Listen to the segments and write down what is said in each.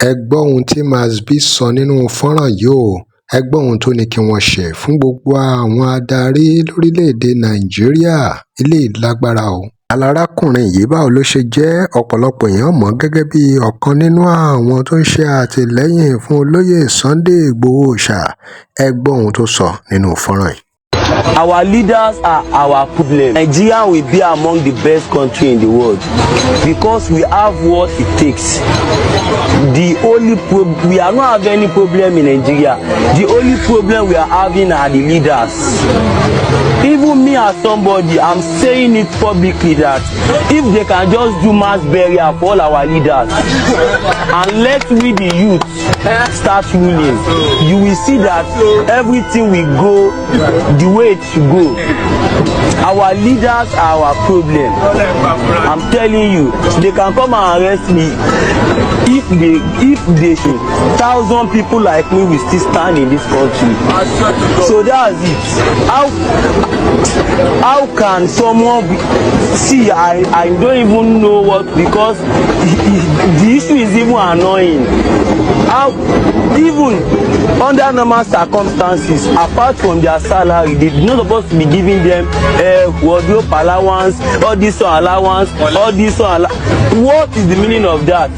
Ẹ gbọ́ ohun tí Max B sọ nínú fọ́nrán yìí o. Ẹ gbọ́ ohun tó ní kí wọ́n ṣe fún gbogbo àwọn adarí lórílẹ̀‐èdè Nàìjíríà. Eléyìí lágbára o. Arákùnrin yìí, báwo ló ṣe jẹ́? Ọ̀pọ̀lọpọ̀ èèyàn mọ̀ gẹ́gẹ́ bí ọ̀kan nínú àwọn tó ń ṣe àtìlẹ́yìn fún Olóyè Sunday Igboho Òòṣà. Ẹ gbọ́ ohun tó sọ nínú fọ́nrán yìí. Our leaders are our problem. Nigeria will be among the best country in the world because we have what it takes. The only pro we are not having any problem in Nigeria. The only problem we are having are the leaders. Even me as somebody, I'm saying it publicly that if they can just do mass burial for all our leaders and let we the youth start ruling, you will see that everything will go the way it should go. Our leaders are our problem. I'm telling you, they can come and arrest me. If they should, thousand people like me will still stand in this country. So that's it. How can someone be, see, I don't even know what, because the issue is even annoying. How, even under normal circumstances, apart from their salary, they not supposed to be giving them wardrobe allowance, all this one allowance, all this one. What is the meaning of that?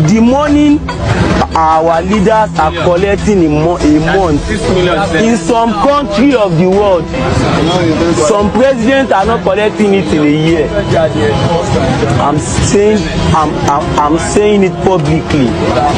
The money our leaders are collecting a month, in some country of the world, some presidents are not collecting it in a year. I'm saying it publicly.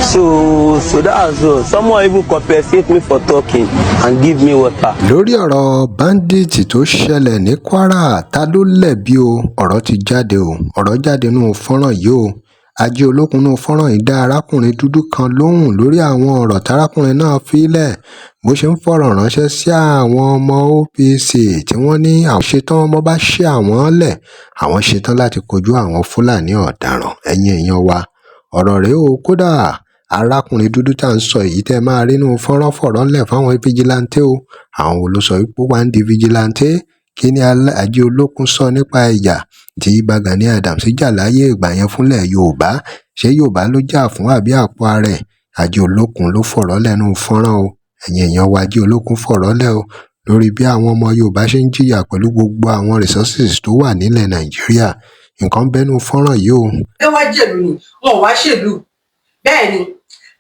So that's all. Someone even compensate me for talking and give me water. Lórí ọ̀rọ̀ bandit tó ṣẹlẹ̀ ní Kwara, ta ló lẹ́bi o? Ọ̀rọ̀ ti jáde o. Ọ̀rọ̀ jáde nínú fọ́nrán yìí o. Ajé Olókun nínú fọ́nrán yìí dá arákùnrin dúdú kan lóhùn lórí àwọn ọ̀rọ̀ tárákùnrin náà fi lẹ̀, bó ṣe ń fọ̀rọ̀ ránṣẹ́ sí àwọn ọmọ OPC tí wọ́n ní àwọn ṣetán bó bá ṣí àwọn lẹ̀, àwọn ṣetán láti kojú àwọn Fúlàní ọ̀daràn. Ẹ̀yin èèyàn wa, ọ̀rọ̀ rèé o. Kódà arákùnrin dúdú tá à ń sọ yìí tẹ́ máa rí nínú fọ́nrán fọ̀rọ̀ ńlẹ̀ fáwọn vigilante o. Àwọn wo ló sọ wípé ó wà ń di vigilante? Kí ni Ajé Olókun sọ nípa ìjà tí Ìbà Gani Adams jà láyé ìgbà yẹn fúnlẹ̀ Yorùbá? Ṣé Yorùbá ló jà fún àbí àpò ara ẹ̀? Ajé Olókun ló fọ̀rọ̀ lẹ́nu fọ́nrán o. Ẹ̀yin èèyàn wa, Ajé Olókun fọ̀rọ̀ lẹ̀ o lórí bí àwọn ọmọ Yorùbá ṣe ń jìyà pẹ̀lú gbogbo àwọn resources tó wà nílẹ̀ Nàìjíríà. Nǹkan bẹ́nu fọ́nrán yìí o. Ẹ wá jèlú ni, wọn ò wá ṣèlú. Bẹ́ẹ̀ ni,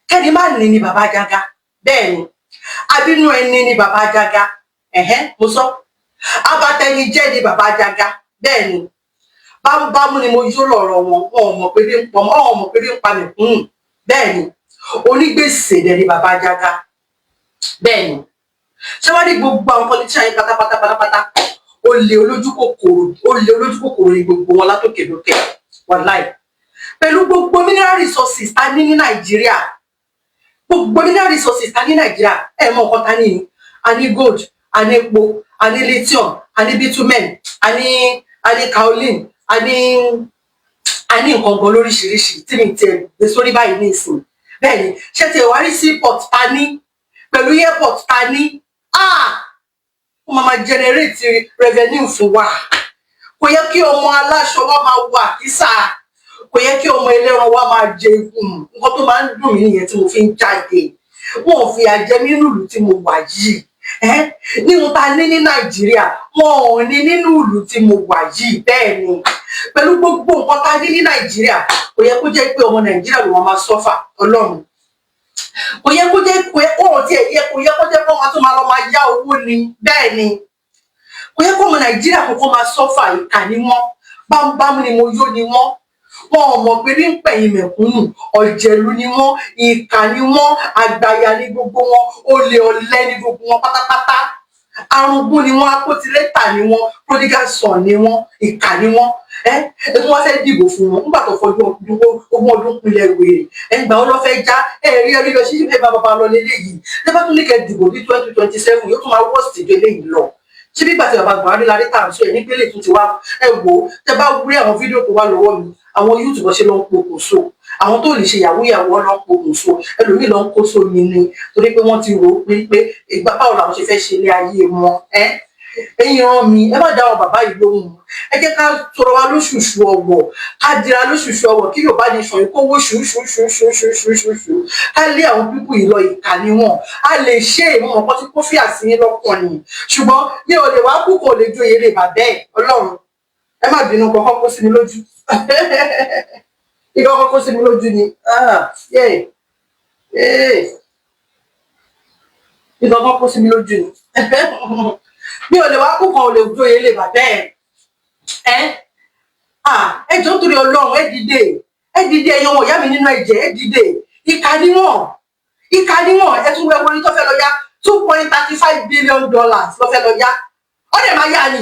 kẹ́ni má ní ni bàbá Jágá. Bẹ́ẹ̀ ni, abínú ẹni ni bàbá Jágá. Ẹ̀hẹ́n, mo sọ, abatẹnijẹ́ ni bàbá Jágá. Bẹ́ẹ̀ ni, bámúbámú ni mo yó lọ̀rọ̀ wọn. Wọn ò mọ̀ pé bí ń pọ̀, wọn ò mọ̀ pé bí ń pa mẹ̀kúnnù. Bẹ́ẹ̀ ni, onígbèsè dẹ̀ ni bàbá Jágá. Bẹ́ẹ̀ ni, ṣé wàá ní gbogbo àwọn politician yẹn pátápátá pátápátá, olè olójú kòkòrò, olè olójú kòkòrò ni gbogbo wọn látòkè lókè. Wàláì, pẹ̀lú gbogbo mineral resources ta ní ní Nàìjíríà, gbogbo mineral resources ta ní Nàìjíríà, ẹ mọ nǹkan ta ní ni: a ní gold, a ní epo, a ní lithium, a ní bitumen, a ní kaolin, a ní nǹkan gan lóríṣiríṣi tí mi tiẹ̀ gbé sórí báyìí ní ìsìn. Bẹ́ẹ̀ ni, ṣé tiẹ̀ wá rí seaport ta ní pẹ̀lú airport ta ní, ah, ó máa generate revenue fún wa. Kò yẹ kí ọmọ aláṣọ wa máa wọ àkísà, kò yẹ kí ọmọ ẹlẹ́ran wa máa jẹ ikùn. Nǹkan tó máa ń dùn mí nìyẹn tí mo fi ń jáde. Wọn ò fìyà jẹ mí nínú ìlú tí mo wà yìí. Níhun ta ní ní Nàìjíríà, wọn ò ní nínú ìlú tí mo wà yìí. Bẹ́ẹ̀ ni, pẹ̀lú gbogbo nǹkan ta ní ní Nàìjíríà, kò yẹ kó jẹ́ pé ọmọ Nàìjíríà ló máa suffer. Ọlọ́run, kò yẹ kó jẹ́ pé ó tiẹ̀ yẹ, kò yẹ kó jẹ́ pé wọ́n tún máa lọ máa yá owó ni. Bẹ́ẹ̀ ni, kò yẹ kó ọmọ Nàìjíríà kókó máa suffer. Ìkà ni wọ́n, bámúbámú ni mo yó ni wọ́n. Wọn ò mọ̀ pé bí ń pẹ̀yìn mẹ̀kúnnù. Ọ̀jẹ̀lú ni wọ́n, ìkà ni wọ́n, àgbàyà ni gbogbo wọn, olè ọ̀lẹ ni gbogbo wọn pátápátá, arúgbó ni wọ́n, akótilétà ni wọ́n, prodigal son ni wọ́n, ìkà ni wọ́n. Ẹ ẹ tí wọ́n fẹ́ dìbò fún wọn nígbà tó fọdún 20 ọdún pinlẹ̀ wèrè ẹ gbà ó lọ fẹ́ já ẹ rí ẹ rí lọ sí ẹ bá bàbá lọ lélẹ́yìí. Ẹ bá tún ní kẹ́ dìbò ní 2027, yóò tún máa worst ju eléyìí lọ. Ṣé bí gbàtí bàbá Buhari ládé tà ń sọ ẹ nípele tún ti wá? Ẹ wò ó, tẹ bá wúrí àwọn fídíò tó wà lọ́wọ́ mi, àwọn YouTube ṣe lọ ń pokùnso, àwọn tó lè ṣe yahoo yahoo lọ ń pokùnso, ẹlòmíì lọ ń kó sómi ni, torí pé wọ́n ti rò ó pé ìgbà báwo làwọn ṣe fẹ́ ṣe ilé ayé wọn. Ẹ Ẹ̀yin ìran mi, ẹ má dá àwọn bàbá yìí lóhùn. Ẹ jẹ́ ká tọrọ wa lóṣùṣù ọwọ̀, ká dira lóṣùṣù ọwọ̀, kí Yorùbá nation yìí kó wó ṣùṣùṣùṣùṣùṣùṣù, ká lé àwọn people yìí lọ. Ìkà ni wọn. A lè ṣe é. Mọ̀ pọ́n tí kó fíà sí yín lọ́kàn ni, ṣùgbọ́n mi ò lè wá kú, kò lè joyè lè bàbẹ́ ẹ̀. Ọlọ́run, ẹ má bínú, kọ́kọ́ kó sí mi lójú, ìkọ́kọ́ kó sí mi lójú ni. Ah, yeah. Yeah, ìkọ́kọ́ kó sí mi lójú ni. Mi ò lè wá kú kan ò lè joyè lè bàbẹ́ ẹ̀. Ẹ́ ah, ẹ jọ̀ọ́, nítorí Ọlọ́run, ẹ dìde, ẹ dìde. Ẹ̀yin ọmọ ìyá mi nínú ẹ̀jẹ̀, ẹ dìde. Ìkà ni wọ́n, ìkà ni wọ́n. Ẹ tún wẹ́ wọlé tó fẹ́ lọ yá $2.35 billion ló fẹ́ lọ yá. Ó dẹ̀ máa yá ni.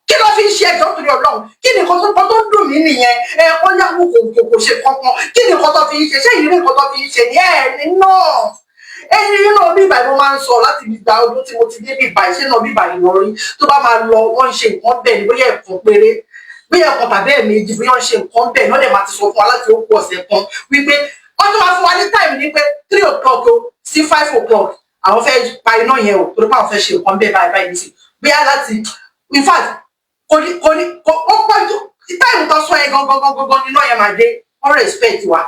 Kí ló fi ń ṣe? Ẹjọ́, nítorí Ọlọ́run, kí ni nǹkan tó dùn mí nìyẹn. Ẹ kó yáwó, kò ṣe kankan. Kí ni nǹkan tó fi ń ṣe? Ṣé ìrírí nǹkan tó fi ń ṣe ni ẹ ní náà? Ẹni nínú bíbà mo máa ń sọ láti ìgbà ọdún tí mo ti dé bíbà iṣẹ́ náà, bíbà Ìlọrin tó bá máa lọ, wọ́n ń ṣe nǹkan bẹ́ẹ̀ ni, bóyá ẹ̀kan péré, bóyá ẹ̀kan tàbí ẹ̀ẹ̀mejì, bóyá wọ́n ṣe nǹkan bẹ́ẹ̀ náà, dẹ̀ máa ti sọ fún wa láti ó kú ọ̀sẹ̀ kan wípé wọ́n tún máa fún wa ní time ní pé 3 o'clock o sí 5 o'clock, àwọn fẹ́ pa iná yẹn o, torí pé àwọn fẹ́ ṣe nǹkan bẹ́ẹ̀ báyìí báyìí nísìnyí. Bóyá láti, in fact, kò ní kò ó pọ̀ jù, time tó sọ yẹn gangan gangan gangan níná yẹn máa dé. Wọ́n respect wa.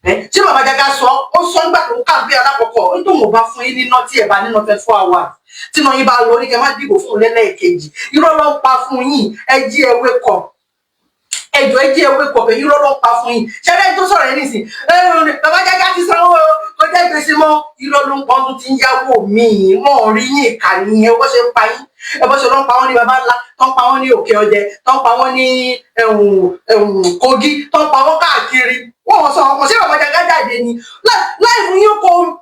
Ṣé bàbá Jágá sọ? Ó sọ nígbà tó ń kàǹpé alákọ̀ọ́kọ́, ó tó wọn bá fún yín níná, tí ẹ bá níná 24 hours, tí iná yín bá lọ ní kẹ́ má dìbò fún un lẹ́lẹ́ẹ̀kejì. Irọ́ ló ń pa fún yín. Ẹ jí, ẹ wake up. Ẹjọ, ẹ jí, ẹ wake up. Irọ́ ló ń pa fún yín. Ṣẹlẹ̀ tó sọ̀rọ̀ yẹn nísìn, bàbá Jágá ti sanwó, kò jẹ́ gbèsè mọ́. Irọ́ ló ń pa. Ọdún tí ń yáwó míì wọ́n rí yín. Ìkà nìyẹn. Bó ṣe ń pa yín, ẹ bó ṣe ló ń pa wọ́n ní baba ńlá, tó ń pa wọ́n ní Òkè Ọdẹ, tó ń pa wọ́n ní Kogi, tó ń pa wọ́n káàkiri. Wọ́n sọ ọkọ̀ ṣé bàbá Jágá jáde ni life yín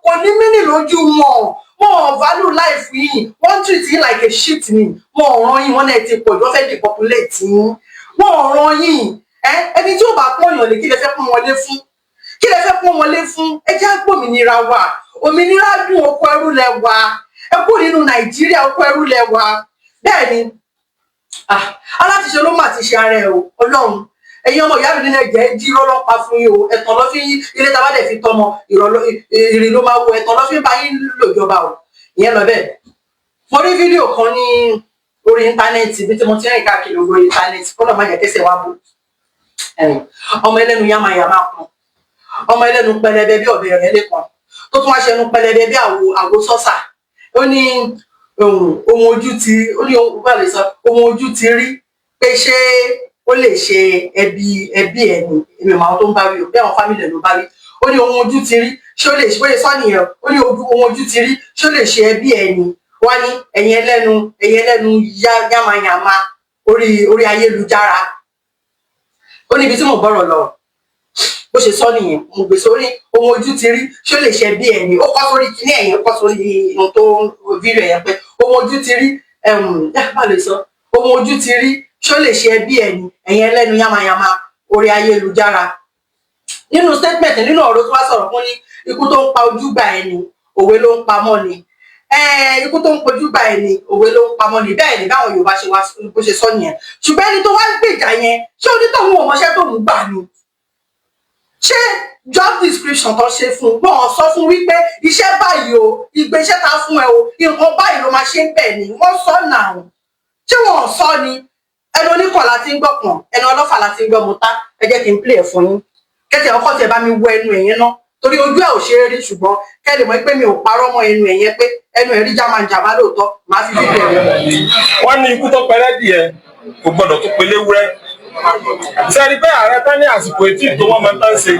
kò ní meaning lójú wọn. Wọn ò value life yín. Wọ́n treat yín like a shit ni. Wọn ò ràn yín. Wọ́n náà ti pọ̀ jù, wọ́n fẹ́ depopulate yín. Wọn ò ràn yín. Ẹ ẹni tí ó bá pọ̀yàn lè, kí lẹ fẹ́ pọ́n wọn lé fún? Kí lẹ fẹ́ pọ́n wọn lé fún? Ẹ jẹ́ àgbòmìnira wa. Òmìnira dùn. Oko ẹrú lẹ wà. Ẹ kú nínú Nàìjíríà, oko ẹrú lẹ wà. Bẹ́ẹ̀ ni. Alátiṣe ló mà ti ṣe ara ẹ o. Ọlọ́run, ẹ̀yin ọmọ ìyá mi nínú ẹ̀jẹ̀, jí irọ́ ló pa fún yín o. Ẹ̀tàn ló fi ilé tá a bá dẹ̀ fi tọmọ ìrì ló máa wo. Ẹ̀tàn ló fi ń bá yín lòjọba o. Ìyẹn lọ bẹ́ẹ̀. Mo rí fídíò kan ní orí íńtánẹ́ẹ̀tì bí tí mo ti rìn káàkiri orí íńtánẹ́ẹ̀tì, kó lọ́ọ́ má jẹ́ kẹsẹ̀ wá bú. Ọmọ ẹlẹ́nu yámayàmá kan, ọmọ ẹlẹ́nu pẹlẹbẹ bí ọ̀bẹ rẹ̀ lẹ́kan, tó tún wá ṣẹnu pẹlẹbẹ bí àwo sọ́sà. Ó ní ohun ojú ti, ó ní ohun bá lè sọ ohun ojú ti rí pé ṣé ó lè ṣe ẹbí ẹ ní. Èmi màá tó ń bá wí o, bí àwọn family ẹ̀ ló bá wí. Ó ní ohun ojú ti rí, ṣé ó lè ṣe? Bóyá sọ nìyẹn. Ó ní ohun ojú ti rí, ṣé ó lè ṣe ẹbí ẹ ní? Wá ní ẹ̀yin ẹlẹ́nu yámayàmá orí ayélujára. Ó níbi tí mo gbọ́rọ̀ lọ, bó ṣe sọ nìyẹn. Mo gbé sórí ohun ojú ti rí, ṣó lè ṣe bí ẹni. Ó kọ́ sórí kíní ẹ̀yìn, ó kọ́ sórí ohun tó fídíò yẹn pé ohun ojú ti rí, bá lè sọ ohun ojú ti rí, ṣó lè ṣe bí ẹni, ẹ̀yin ẹlẹ́nu yámayàmá orí ayélujára. Nínú statement, nínú ọ̀rọ̀ tó wá sọ̀rọ̀ fún ní, ikú tó ń pa ojúgbà ẹni, òwe ló ń pamọ́ ni. Ikú tó ń pojú gbà ẹni, òwe ló ń pamọ́ ni. Bẹ́ẹ̀ ni báwọn Yorùbá ṣe wá bó ṣe sọ nìyẹn. Ṣùgbọ́n ẹni tó wá gbèjà yẹn, ṣé onítọ̀hún ò mọṣẹ́ tó ń gbà ni? Ṣé job description tó ṣe fún wọn sọ fún wípé iṣẹ́ báyìí o, ìgbésẹ̀ ta fún ẹ o, nǹkan báyìí ló máa ṣe ń bẹ̀ ni? Wọ́n sọ náà. Ṣé wọn sọ ni? Ẹnu oníkọ̀ la ti ń gbọ́ pọ̀n, ẹnu ọlọ́fà la ti ń gbọ́ mọ́tá. Ẹ jẹ́ kí n play ẹ̀ fún yín, kẹ́tẹ̀ ọkọ̀ tí ẹ bá mi wọ ẹnu ẹ̀yẹn náà, torí ojú ẹ̀ ò ṣe é rí, ṣùgbọ́n kẹ́ lè mọ̀ pé mi ò parọ́ mọ́ ẹnu ẹ̀yẹn, pé ẹnu ẹ̀ rí jámàjàmá lóòótọ́. Màá fi fídíò ẹ̀. Wọ́n ní ikú tó pẹrẹ díẹ̀ kò gbọ́dọ̀ tó pelé wúrẹ́. Sẹ́ni pé ààrẹ tán ní àsìkò etí tó wọ́n máa ń tán ṣe.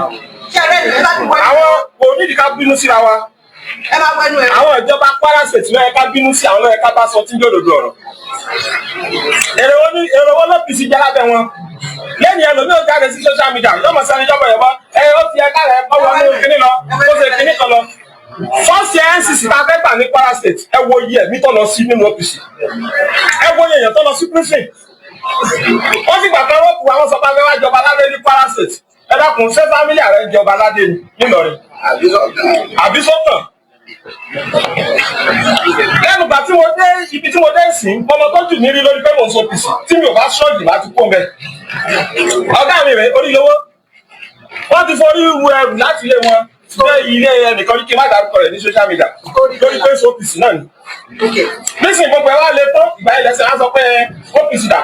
Ṣé ẹ rẹ́ ní ẹ bá mi wọ ẹnu? Àwọn kò nídìí ká bínú síra wa. Ẹ bá wọ ẹnu ẹ̀. Àwọn ìjọba Kwara State ló yẹ ká bínú sí, àwọn ló yẹ ká bá sọ tí ń jòdòdò ọ̀rọ̀. Èrè wo ló fi sí jẹ́ lábẹ́ wọn? Lẹ́yìn ẹlòmíì ó jáde sí social media, yóò mọ̀ sẹ́ni jọ́bọ̀ yẹ̀bọ́ ẹ, ó ti ẹ̀ka rẹ̀ kọ́ wọnú kíní lọ, ó ṣe kíní kan lọ. First year NCC tá a fẹ́ gbà ní Kwara State, ẹ wo iye ẹ̀mí tó lọ sí nínú OPC, ẹ wo iye èèyàn tó lọ sí prison. Wọ́n sì gbà kan rọ́pù àwọn sọ pé a fẹ́ wá jọba aládé ní Kwara State. Ẹ dákun, ṣé family ààrẹ jọba aládé ní Nílọrin àbí sọ́tàn? Lẹ́nu ìgbà tí mo dé ibi tí mo dé sí, ọmọ tó jù mí rí lórí pé mò ń so OPC, tí mi ò bá ṣọ́ọ̀jì láti kó mbẹ. Ọ̀gá mi rẹ̀ orí lówó, wọ́n ti forí ru ẹrù láti ilé wọn. dé ilé ẹnìkan ní kí n má dárúkọ rẹ̀ ní social media lórí pé OPC náà ni. Nísìnyí gbogbo ẹ wá lè tó ìgbà ilẹ̀ sẹ́wọ́n sọ pé OPC dà.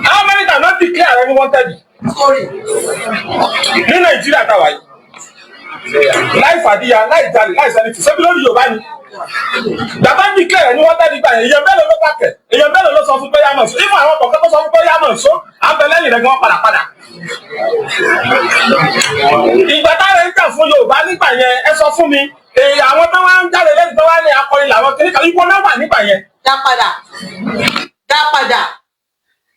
How many times not declare ẹni wanted Sorry. ní Nàìjíríà táwa yìí? Láì fàdíyà, láì jalè, láì sẹ́ni tì sẹ́bi lórí Yorùbá ni. Bàbá ń declare ẹni wanted gbà yẹn, èèyàn mélòó ló bá kẹ̀? Èèyàn mélòó ló sọ fún pé yá mọ̀ sọ? Ifọ̀ àwọn kọ̀ọ̀kan tó sọ fún pé yá mọ̀ sọ, à ń bẹ lẹ́yìn rẹ̀ gan padà padà. Ìgbà táwọn ń jà fún Yorùbá nígbà yẹn, ẹ sọ fún mi, èyí àwọn tó wá ń jáde lẹ́yìn tó wá ní akọrin làwọn kìnnìkan, ibo náà wà nígbà yẹn? Dá padà, dá padà.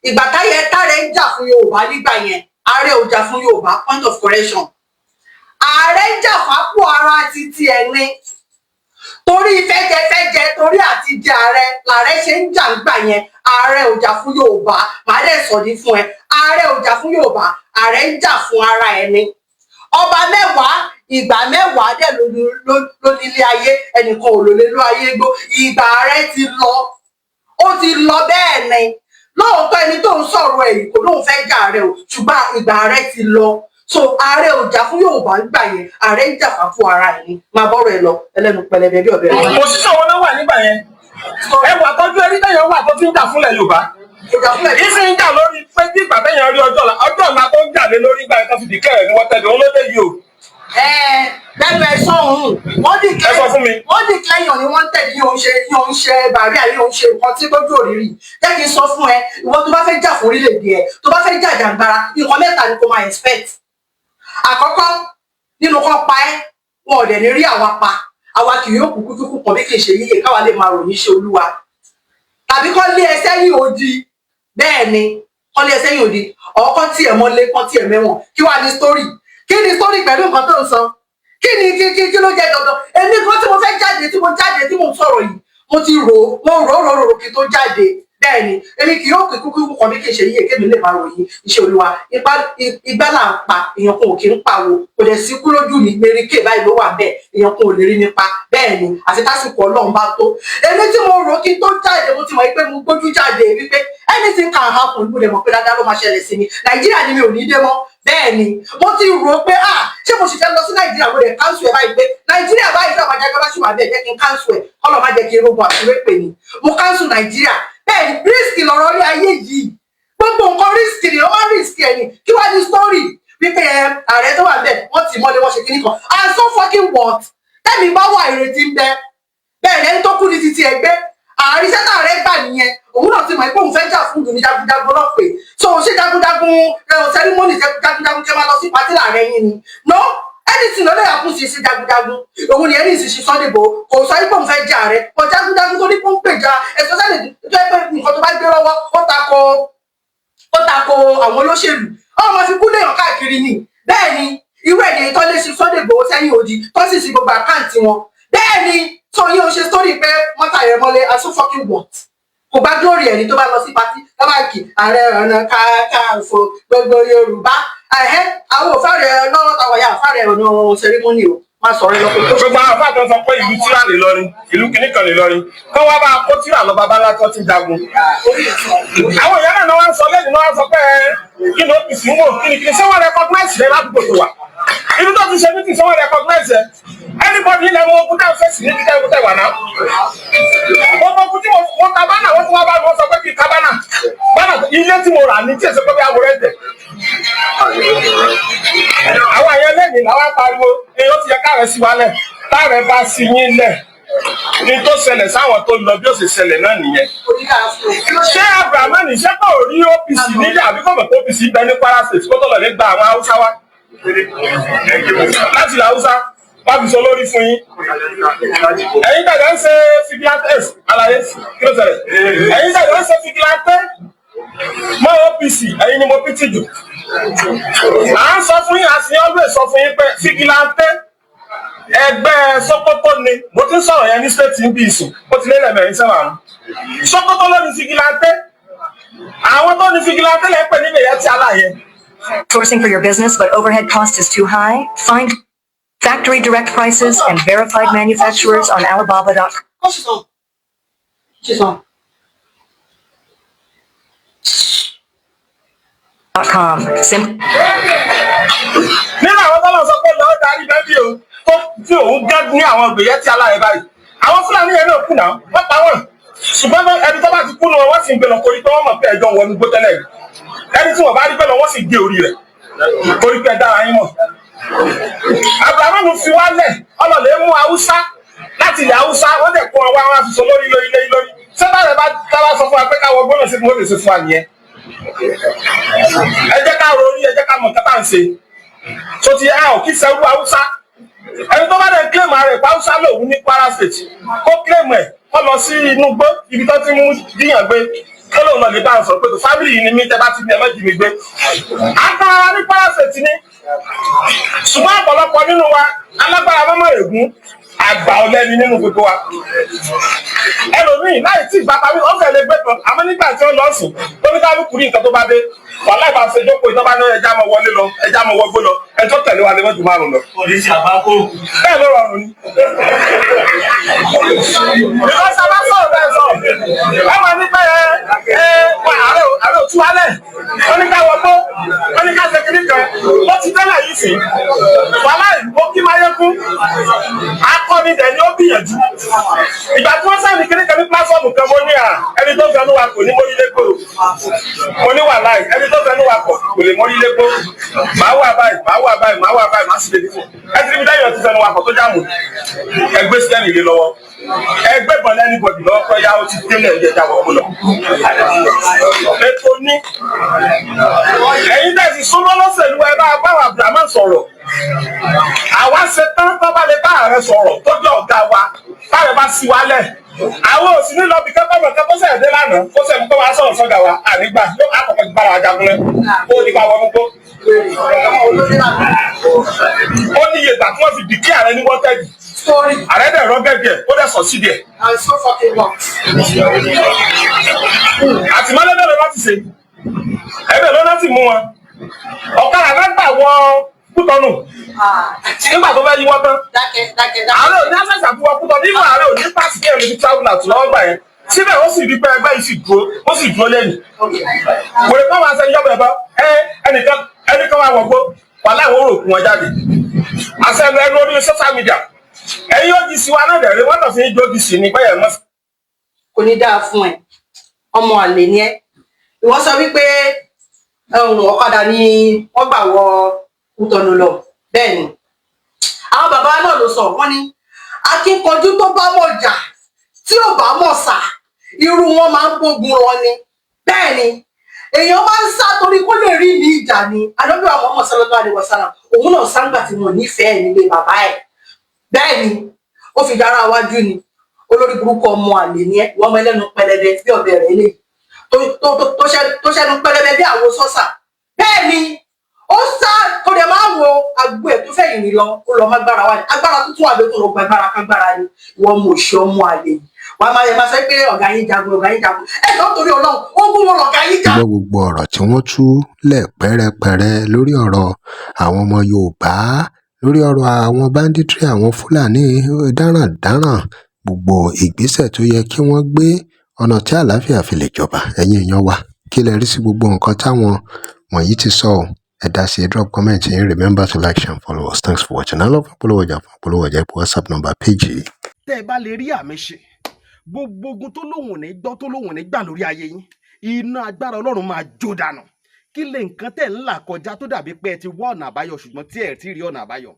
Ìgbà táyẹ táàrẹ ń jà fún Yorùbá nígbà yẹn, ààrẹ ò jà fún Yorùbá. Point of correction, ààrẹ ń jà fápò ara títí ẹ ní torí fẹ́jẹfẹ́jẹ, torí àti jẹ ààrẹ làárẹ ṣe ń jà nígbà yẹn. Ààrẹ ò jà fún Yorùbá. Màá dẹ̀ sọ̀dí fún ẹ. Ààrẹ ò jà fún Yorùbá, ààrẹ ń jà fún ara ẹni. Ọba 10, ìgbà 10 dẹ̀ ló nílé ayé, ẹnìkan ò lò lè ló ayé gbó. Ìgbà ààrẹ ti lọ, ó ti lọ. Bẹ́ẹ̀ ni lóòótọ́, ẹni tó ń sọ̀rọ̀ ẹ̀yìn kò lóun fẹ́ jà ààrẹ o, ṣùgbọ́n ìgbà ààrẹ ti lọ. So ààrẹ ò jà fún Yorùbá ń gbà yẹn, ààrẹ ń jà fún ara ẹ̀ ni. Máa bọ́rọ̀ ẹ lọ, ẹlẹ́nu pẹlẹbẹ bí ọ̀bẹ rẹ. Òṣìṣẹ́ wọn náà wà nígbà yẹn. Ẹ wà tọ́jú ẹrí tẹ̀yàn wà tó ti ń jà fúnlẹ̀ Yorùbá. Ìjà fúnlẹ̀. Ìsìn ń jà lórí pé bí ìgbà tẹ̀yàn rí ọjọ́ ọ̀la, ọjọ́ ọ̀la tó ń jà lé lórí ìgbà yẹn tó fi declare ní wọ́n tẹ̀lé òun ló dé yìí o. Ẹ bẹ́ẹ̀ ẹ sọ̀hún, wọ́n dì Ẹ sọ fún mi. Wọ́n dì lẹ́yìn ni wọ́n tẹ̀lé yóò ń ṣe, yóò ń ṣe bàríà, yóò ń ṣe nǹkan tí lójú òrìrì. Jẹ́ kí n sọ fún ẹ, ìwọ tó bá fẹ́ jà fún orílẹ̀-èdè ẹ, tó bá fẹ́ jà jàǹgbara, nǹkan mẹ́ta ni kò máa expect. Àkọ́kọ́ nínú kan pa ẹ́, wọn ò dẹ̀ ní rí àwa pa. Àwa kì yóò kúkú kíkú kan bí kì í ṣe yíyẹ káwa lè máa ròyìn ṣe Olúwa. Tàbí kọ́ lé ẹ sẹ́yìn odi. Bẹ́ẹ̀ ni, kọ́ lé ẹ sẹ́yìn odi, ọ̀kọ́ tiẹ̀ mọ́lé, kọ́ tiẹ̀ mẹ́wọ̀n. Kí wàá ní story? Kí ni story pẹ̀lú nǹkan tó ń sọ? Kí ni kí ló jẹ́ dandan? Èmi kan tí mo fẹ́ jáde, tí mo jáde, tí mo ń sọ̀rọ̀ yìí, mo ti rò ó, mo rò ó, rò ó, rò ó kí n tó jáde. Bẹ́ẹ̀ ni, èmi kì yóò kúkú kíkú kan bí kì í ṣe yíyẹ kémi lè máa ròyìn iṣẹ́ Olúwa. Ipa igbá là ń pa, èèyàn kan ò kí ń pawó, kò dẹ̀ sí kú lójú mi. Mary Kay báyìí ló wà bẹ́ẹ̀, èèyàn kan ò lè rí mi pa. Bẹ́ẹ̀ ni, àfi tásìkò Ọlọ́run bá tó. Èmi tí mo rò kí n tó jáde, mo ti mọ̀ pé mo gbójú jáde wípé anything can happen. Mo dẹ̀ mọ̀ pé dáadáa ló máa ṣẹlẹ̀ sí mi. Nàìjíríà ni mi ò ní dé mọ́. Bẹ́ẹ̀ ni, mo ti rò pé, ah, ṣé mo sì fẹ́ lọ sí Nàìjíríà? Mo dẹ̀ cancel ẹ̀ báyìí pé Nàìjíríà báyìí fẹ́ àbájáde bá ṣì wà bẹ́ẹ̀, jẹ́ kí n cancel ẹ̀, kọ́lọ̀ má jẹ́ kí n rogun àfiwé pè ní. Mo cancel Nàìjíríà. Bẹ́ẹ̀ ni, risk lọ̀rọ̀ rí ayé yìí. Gbogbo nǹkan risk ni, ó máa risk ẹ̀ ni. Kí wàá ní story wípé ẹ ààrẹ tó wà bẹ́ẹ̀, wọ́n ti mọ́lé, wọ́n ṣe kíní kan, and so fucking what? Tẹ́mi bá wà, ìrètí ń bẹ. Bẹ́ẹ̀ ni, ẹni tó kú ní títí ẹgbẹ́ àríṣẹ́ tá ààrẹ gbà nìyẹn. Òun náà ti mọ̀ pé òun fẹ́ jà fún ìlú ní jagunjagun náà pé so ṣé jagunjagun ceremony jagunjagun kẹ́ máa lọ sí party láàrẹ yín ni? No, anything ló lè happen sí sí jagunjagun. Òun ni ẹni ìsìsì Sunday Igboho kò sọ pé òun fẹ́ jà rẹ kò jagunjagun tó ní kó ń gbèjà especially tó yẹ pé nǹkan tó bá gbé lọ́wọ́, ó tako àwọn olóṣèlú, ọmọ máa fi kú léèyàn káàkiri ni. Bẹ́ẹ̀ ni, irú ẹ̀ ní tó lé sí Sunday Igboho sẹ́yìn odi, tó sì sí gbogbo account wọn. Bẹ́ẹ̀ ni, tó yín o ṣe story pé mọ́tà rẹ̀ mọ́lé, and so fucking what? Kò bá glory ẹni tó bá lọ sí party lọ́bàkì Ààrẹ Ọ̀nà Kakanfò gbogbo Yorùbá ẹ̀hẹ́. Àwọn òfàrẹ̀ lọ́wọ́ táwọn yà àfàrẹ̀ ọ̀nà ceremony o máa sọ̀rọ̀ ẹ lọ pé Gbogbo àwọn afáàtọ̀ tó sọ pé ìlú tíra lè lọrin, ìlú kìnnì kan lè lọrin, kọ́ wá bá a kó tíra lọ bàbá ńlá tó ti jagun. Àwọn èèyàn náà wá ń sọ lẹ́yìn náà, wá sọ pé ẹ, kí ni OPC ń wò, kí ni kí ni? Ṣé wọ́n recognize rẹ ládùúgbò tó wà ibi tó ti ṣe meeting? Ṣé wọ́n recognize ẹ? Anybody ilẹ̀ wọn ogun táwọn fẹ́sì níbi tẹ́ tẹ́ wà náà, mo mọ ogun tí mo ta banner, wọ́n tún wá bá mi, wọ́n sọ pé kí n ka banner, banner ilé tí mo rà ní tí èsì pé bí àwòrán ẹ̀jẹ̀. Àwọn àyàn lẹ́yìn làwọn pariwo èyí ó ti yẹ káàrẹ̀ sí wa lẹ̀. Táàrẹ̀ bá sí yín lẹ̀ ní tó ṣẹlẹ̀ sáwọn tó lọ, bí ó ṣe ṣẹlẹ̀ náà nìyẹn. Oníkàá fún un. Kí ló ṣe? Ṣé Abrahamani ṣé kò rí OPC nílẹ̀ àbí kò mọ̀ pé OPC bẹ ní Kwara State kó tó lọ lè gba àwọn Haúsá wá láti ilẹ̀ Haúsá wá fi sọ lórí fún yín? Ẹ̀yin tẹ̀lé ń ṣe vigilante, àlàyé kí ló ṣẹlẹ̀? Ẹ̀yin tẹ̀lé ń ṣe vigilante mọ́ OPC, ẹ̀yin ni mo pity jù. À ń sọ fún yín, àti always sọ fún yín pé vigilante ẹgbẹ́ Sokoto ni. Mo ti ń sọ̀rọ̀ yẹn ní state ń bí ìsìn, ó ti lé lẹ́mẹ̀rin sẹ́wọ̀n àrùn. Sokoto ló ní vigilante. Àwọn tó ní vigilante lẹ́ pè ní Miyetti Allah yẹn. Sourcing for your business, but overhead cost is too high? Find factory direct prices and verified manufacturers on Alibaba.com. Kó ṣe sàn. Ṣe sàn. Sim- Nínú àwọn tó lọ sọ pé lọ́ọ́ darí bẹ́bí o tó Tí òun gán ní àwọn ìgbéyẹ́ tí aláàrẹ báyìí, àwọn Fúlàní yẹn náà kù náà, wọ́n pa wọ́n. Ṣùgbọ́n ẹni tó bá ti kú nù wọn, wọ́n sì ń gbé lọ torí pé wọ́n mọ̀ pé ẹjọ́ wọnú gbó tẹ́lẹ̀ rí. Ẹni tí wọ́n bá rí gbé lọ, wọ́n sì gé orí rẹ̀ torí pé ẹ dára yín mọ̀. Abrahamu fi wálẹ̀, ọlọ́lẹ̀ mú Haúsá láti ilẹ̀ Haúsá, wọ́n dẹ̀ kó wọn wá, wọn fi so lórí lórí lórí lórí. Sẹ́bà rẹ̀ bá dábàá sọ fún wa pé káwọ gbọ́dọ̀ sí fún, ó lè ṣe fún wa nìyẹn. Ẹ jẹ́ ká ronú, ẹ jẹ́ ká mọ̀ nǹkan tá à ń ṣe. Tó ti a ò kí sẹ́rú Haúsá. Ẹni tó bá dẹ̀ claim rẹ̀ pa Haúsá lòun ní Kwara State, kó claim ẹ̀, kó lọ sí inú gbó ibi tó ti mú díyàn gbé, kó lóun lọ lè bá ń sọ pé tó family yìí ni mí, tẹ́ bá ti ní ẹ má jí mi gbé. Agbára ní Kwara State ni, ṣùgbọ́n ọ̀pọ̀lọpọ̀ nínú wa, alágbára mọ́mọ́ ègún, àgbà ọ̀lẹ́ni nínú gbogbo wa. Ẹlòmíì láì tí ìgbà parí ọ̀fẹ́ lè gbé kan, àmọ́ nígbà tí ó lọ sùn, oníkálukú rí nǹkan tó bá dé wàhálà ìbá ṣe jókòó ìtọ́ bá ní ẹja mọ wọlé lọ, ẹja mọ wọgbó lọ, ẹjọ́ tẹ̀lé wa lè mọ́jú márùn lọ. Oríṣi àbákò. Bẹ́ẹ̀ ló rọrùn ni. Because a bá sọ̀rọ̀ bẹ́ẹ̀ sọ̀rọ̀, wọ́n máa ní pé ẹ ẹ ààrẹ òtún wálẹ̀, wọ́n ní ká wọgbó, wọ́n ní ká ṣe kiri kan, ó ti tẹ́lẹ̀ yìí sí. Wàhálà ìbò kí máyégún, akọni dẹ̀ ni ó gbìyànjú. Ìgbà tí wọ́n sẹ́ni kiri kan ní platform kan, mo ní à ẹni tó fẹnu wa kò ní mórí légbò. Mo ní wàhálà ẹni tó fẹnu wa kò lè mórí légbò. Màá wà báyìí, màá wà báyìí, màá wà báyìí, màá sì lè dìbò. Ẹ ti rí bí dáyọ̀ ti fẹnu wa kò tó jáàmù. Ẹgbẹ́ sẹ́ni lé lọ́wọ́. Ẹgbẹ́ bọ̀ lẹ́ni bọ̀dì lọ́wọ́ kọ́ ya ó ti délẹ̀ ẹ̀jẹ̀ jáwọ́ kó lọ. Ètò ní ẹ̀yin tẹ̀sí súnmọ́ lọ́sẹ̀lú, ẹ bá báwa Abdulrahman sọ̀rọ̀. Àwa ṣe tán tó bá lè bá ààrẹ sọ̀rọ̀ tó jẹ́ ọ̀gá wa, táàrẹ bá sí wa lẹ̀. Àwọn òsì ní lọ́bì kẹ́kọ̀ọ́ mọ̀ kẹ́kọ̀ọ́ sẹ̀ dé lánàá, kó sẹ̀ mú kó wá sọ̀rọ̀ sọ́gà wa, ànígbà yóò àkọ́kọ́ ti bára wa jagun lẹ́, kó nípa wọnú kó. Ó ní iye ìgbà tí wọ́n fi dìkí ààrẹ ní wanted. Story. Ààrẹ dẹ̀ rọ́gẹ́dì ẹ̀, ó dẹ̀ sọ síbi ẹ̀. And so fucking what? Àtìmọ́lé bẹ̀rẹ̀ láti ṣe ẹbẹ̀ ló láti mú wọn, ọ̀kadà náà gbà wọ Kútọ́nù nígbà tó fẹ́ yíwọ́ tán. Dákẹ́, dákẹ́, dákẹ́. Ààrẹ ò ní access àti wọ Kútọ́nù nígbà ààrẹ ò ní pass kí ẹ̀rọ ti travel out lọ́wọ́ gbà yẹn. Síbẹ̀ ó sì rí pé ẹgbẹ́ yìí sì dúró, ó sì dúró lẹ́yìn. Kò lè kọ́ máa ṣe yọ̀bẹ̀ bọ́ ẹ ẹnìkan ẹnìkan wà wọ̀gbó wà láwọn òrò kún wọn jáde àṣẹ ẹnu ẹnu orí social media. Ẹ̀yin ó di sí wa náà dẹ̀rẹ̀, wọ́n náà fi ń jó di sí ní pẹ́yẹ̀ mọ́. Kò ní dáa fún ẹ, ọmọ àlè ni ẹ. Ìwọ sọ wípé ọ̀kadà ni wọ́n gbà wọ Kútọ̀nù lọ. Bẹ́ẹ̀ ni, àwọn bàbá náà ló sọ, wọ́n ní akínkanjú tó bá mọ̀ jà tí ò bá mọ̀ sà, irú wọn máa ń bógun lọ ni. Bẹ́ẹ̀ ni, èèyàn máa ń sá torí kó lè rí ní ìjà ni. Àdọ́bí àwọn ọmọ sallallahu alaihi wasallam, òun náà sáńgbà tí wọn nífẹ̀ẹ́ nílé bàbá ẹ̀. Bẹ́ẹ̀ ni, ó fi dára wájú ni. Olórí burúkú, ọmọ àlè ni ẹ. Wọ́n mọ ẹlẹ́nu pẹlẹbẹ bí ọ̀bẹ rẹ̀ lè tó ṣẹ́nu pẹlẹbẹ bí àwo sọ́sà. Bẹ́ẹ̀ ni, ó sá kó dẹ̀ máa wo agbo ẹ̀ tó fẹ̀yìn lọ, ó lọ mágbára wá ní agbára tuntun àbí tó lọ gba agbára kágbára ni. Wọ́n mọ̀ ṣe ọmọ àlè yìí, wàá máa yẹ máa sọ pé ọ̀gá yín jagun, ọ̀gá yín jagun. Ẹ̀ lọ́ torí Ọlọ́run, ogun wọn lọ̀gá yín jà. Gbọ́ gbogbo ọ̀rọ̀ tí wọ́n tú lẹ̀ pẹ́rẹpẹ̀rẹ lórí ọ̀rọ̀ àwọn ọmọ Yorùbá, lórí ọ̀rọ̀ àwọn banditry, àwọn Fúlàní darandaran, gbogbo ìgbésẹ̀ tó yẹ kí wọ́n gbé, ọ̀nà tí àlàáfíà fi lè jọba. Ẹ̀yin èèyàn wa, kí lẹ rí sí gbogbo nǹkan táwọn wọ̀nyí ti sọ ọ́? Ẹ dá sí i, drop comment yín. Remember to like, share and follow us. Thanks for watching. Alọ́ fún polówó ọjà, fún polówó ọjà, ẹ pè WhatsApp number page yìí. Tẹ́ ẹ bá lè rí àmì ṣe, gbogbo ogun tó lóhùn ní gbọ́, tó lóhùn ní gbà lórí ayé yín, iná agbára Ọlọ́run máa jó dànù. Kí lè nǹkan tẹ̀ ń là kọjá tó dàbí pé ẹ ti wá ọ̀nà àbáyọ, ṣùgbọ́n tí ẹ ti rí ọ̀nà àbáyọ?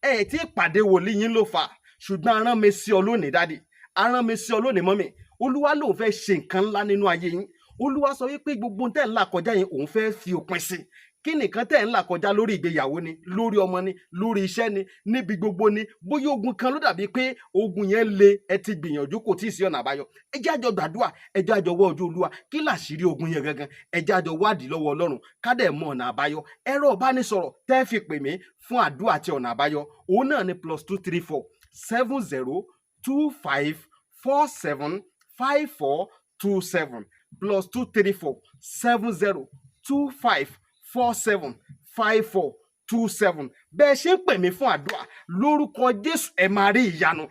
Ẹ ti pàdé wòlíì yín ló fà, ṣùgbọ́n arán mi sí ọ lónìí, daddy, arán mi sí ọ lónìí, mummy. Olúwa lòun fẹ́ ṣe nǹkan ńlá nínú ayé yín. Olúwa sọ wípé gbogbo tẹ̀ ń là kọjá yẹn, òun fẹ́ fi òpin sí. Kí nìkan tẹ̀ ń là kọjá? Lórí ìgbéyàwó ni, lórí ọmọ ni, lórí iṣẹ́ ni, níbi gbogbo ni. Bóyá ogun kan ló dàbí pé ogun yẹn le, ẹ ti gbìyànjú, kò tí ì sí ọ̀nà àbáyọ. Ẹ jẹ́ àjọ gbàdúrà, ẹ jẹ́ àjọ wọ́ ojú Olúwa. Kí làṣírí ogun yẹn gangan? Ẹ jẹ́ àjọ wádìí lọ́wọ́ Ọlọ́run, ká dẹ̀ mọ ọ̀nà àbáyọ. Ẹ̀rọ ìbánisọ̀rọ̀ tẹ́ fi pè mí fún àdúrà àti ọ̀nà àbáyọ, òun náà ni +234 70 25 47 54 27, +234 70 25 47 54 27. Bẹ́ẹ̀ ṣe ń pè mí fún àdúrà, lórúkọ Jésù, ẹ máa rí ìyanu.